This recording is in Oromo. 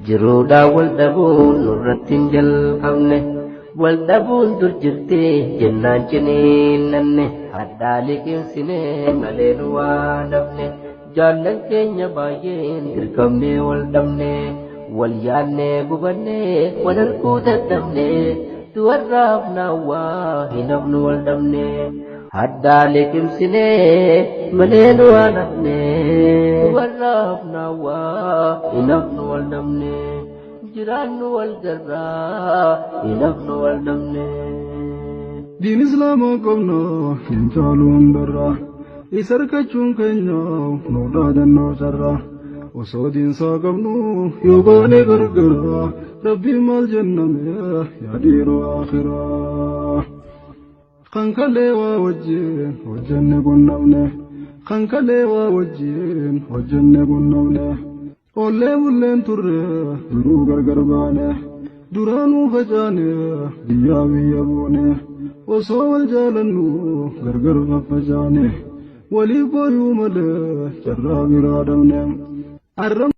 Jiruudhaan wal dhabuun nurratti hin jalqabne. Wal dhabuun dur jirti jennaan ciniinnanne. Hadhaa liqimsinee malee nu waa dhabne. Jaallan keenya baay'een dirqamnee wal dhabne. Wal yaadnee gubannee wal arguu dadhabne. Du'arraaf naawwaa hin hafnu wal dhabne. Hadhaa liqimsinee malee nu waa dhabne. Du'arraaf naawwaa hin hafnu wal dhabne. Jiraannu wal garraa hin hafnu wal dhabne. Diin Islaamaa qabna hin caalu hundarra. Isa argachuun keenya nu dhaadannoo sarra. Osoo diinsaa qabnu yoo baane gargara. Rabbiin maal jenname yaa dhiiroo akhiraa. Kan kalee waa wajjin hojjenne qunnamne. Kan kalee waa wajjin hojjenne qunnamne. Ollee bulleen turre duruu gargar baane. Duraanuu facaane biyyaa biyya buune. Osoo wal jaalannu gargar faffacaane. Waliif booyuu malee carraa biraa dhabne. Arra.